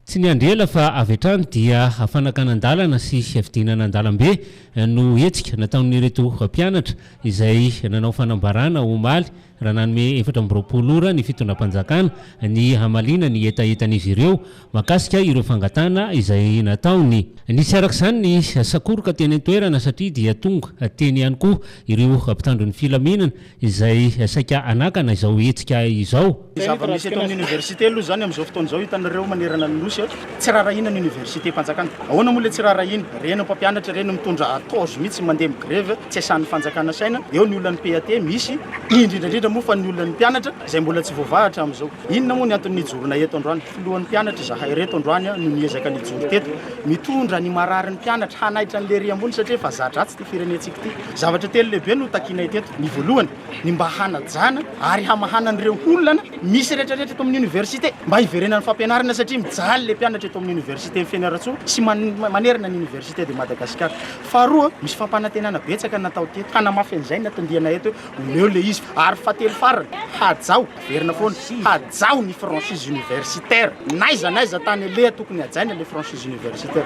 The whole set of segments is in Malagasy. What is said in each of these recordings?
Tsy niandry ela fa avy hatrany dia fanakanan-dalana sy fidinana an-dalambe no hetsika nataon'ireto mpianatra izay nanao fanambarana omaly raha nanome 24 ora ny fitondram-panjakana ny hamaliana ny hetahetan'izy ireo mahakasika ireo fangatahana izay nataony. Nisy araka izany ny sakoroka teny an-toerana satria dia tonga teny ihany koa ireo mpitandro ny filaminana izay saika hanakana izao hetsika izao. Ny zava-misy eto amin'ny université aloha izany amin'izao fotoana izao hitanareo manerana ny Nosy, tsy rarahina ny université-mpanjakana. Ahoana moa ilay tsy rarahina? Ireny mpampianatra ireny mitondra toge mihitsy mandeha mi-grevy, tsy asan'ny fanjakana saina. Eo ny olan'ny PAT misy, indrindra indrindra moa fa ny olan'ny mpianatra izay mbola tsy voavaha hatramin'izao. Inona moa ny antony nijoroana eto androany? Filohan'ny mpianatra izahay ireto androany no niezaka nijoro teto, mitondra ny mararin'ny mpianatra hanaitra an'i lery ambony satria efa za-dratsy ity firenentsika ity. Zavatra telo lehibe no takianay teto. Ny voalohany, ny mba hanajana ary hamahana an'ireo olana misy rehetrarehetra eto amin'ny université, mba hiverenan'ny fampianarana satria mijaly ilay mpianatra eto amin'ny université Fianarantsoa sy manerana ny université de Madagascar. Faharoa, misy fampanantenana betsaka natao teto, hanamafy an'izay ny anton-dianay eto hoe omeo ilay izy. Ary fahatelo farany, hajao, averina foana, hajao ny franchise universitaire. N'aiza n'aiza tany aleha tokony hajaina ilay franchise universitaire.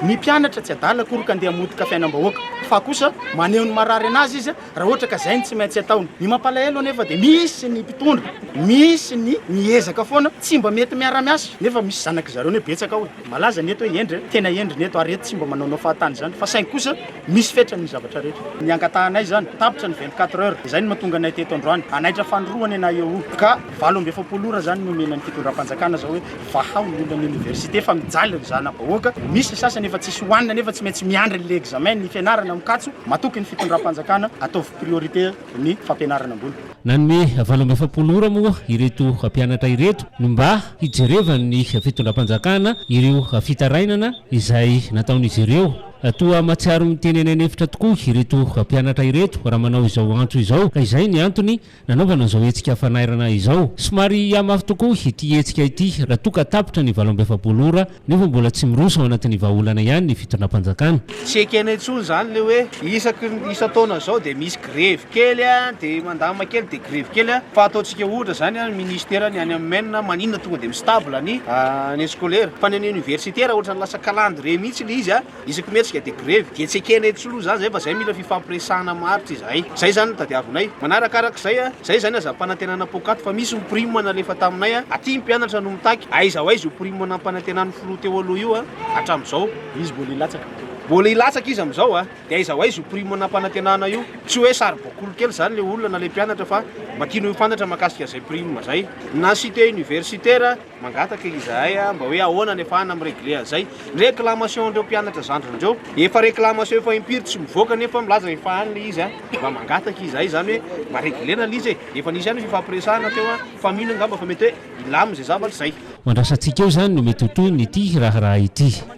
Ny mpianatra tsy adala akory ka andeha hamotika fiainam-bahoaka, fa kosa maneho ny marary anazy izy raha ohatra ka zay no tsy maintsy ataony. Ny mampalahelo anefa dia misy ny mpitondra, misy ny miezaka foana, tsy mba mety miara-miasa, nefa misy zanak'i zareo anie betsaka ao e. Malaza ny eto hoe hendry e, tena hendry ny eto ary eto tsy mba manaonao fahatany izany, fa saingy kosa misy fetrany ny zavatra rehetra. Ny angatahanay izany, tapitra ny 24 heures, izay no mahatonga anay teto androany, hanaitra fanorohana ianay eo io, ka 48 ora izany no omena ny fitondram-panjakana zao hoe vahao ny olan'ny université fa mijaly ny zana-bahoaka, misy ny sasany efa tsisy hohanina nefa tsy maintsy miandry an'ilay examen, ny fianarana mikatso, matoky ny fitondram-panjakana, ataovy priorité ny fampianarana ambony. Nanome 48 ora moa ireto mpianatra ireto ny mba hijerevan'ny fitondram-panjakana ireo fitarainana izay nataon'izy ireo. Toa mahatsiaro miteny any an'efitra tokoa ireto mpianatra ireto raha manao izao antso izao ka izay ny antony nanaovana izao hetsika fanairana izao. Somary hihamafy tokoa ity hetsika ity raha toa ka tapitra ny 48 ora nefa mbola tsy miroso ao anatin'ny vahaolana ihany ny fitondram-panjakana. Tsy ekena intsony izany ilay hoe isaky ny isan-taona izao dia misy grevy kely dia mandamina kely dia grevy kely fa ataontsika ohatra izany ny ministera ny any amin'ny MEN maninona tonga dia mi-stable ny année scolaire fa ny any université raha ohatran'ny lasa calendrier mihitsy ilay izy Isaky mihetsika dia grevy, dia tsy ekena eto aloha zany zay fa zay mila fifampiresahana maharitra izahay. Zay zany no tadiavinay. Manarakarak'izay a, zay zany aza ampanantenana poakaty fa misy ny prime nalefa taminay a, aty ny mpianatra no mitaky, aiza ho aiza io prime nampanantenan'ny filoha teo aloha io a, hatramin'izao. Izy mbola hilatsaka. Mbola hilatsaka izy amin'izao a, dia aiza ho aiza io prime nampanantenana io. Tsy hoe saribakoly kely zany le olona na le mpianatra fa mba tiany ho fantatra mahakasika an'izay prime zay. Na cité universitaire. Mangataka izahay mba hoe ahoana ny afahana mi-regler an'izay. Ny réclamation ndreo mpianatra zandriny ndreo, efa réclamation efa impiry tsy mivoaka nefa milaza efa any le izy a. Mba mangataka izahay zany hoe mba regler-na le izy e. Efa nisy ihany ny fifampiresahana teo a, fa mino angamba fa mety hoe hilamina izay zavatra izay. Ho andrasantsika eo izany no mety ho tohin'ity raharaha ity.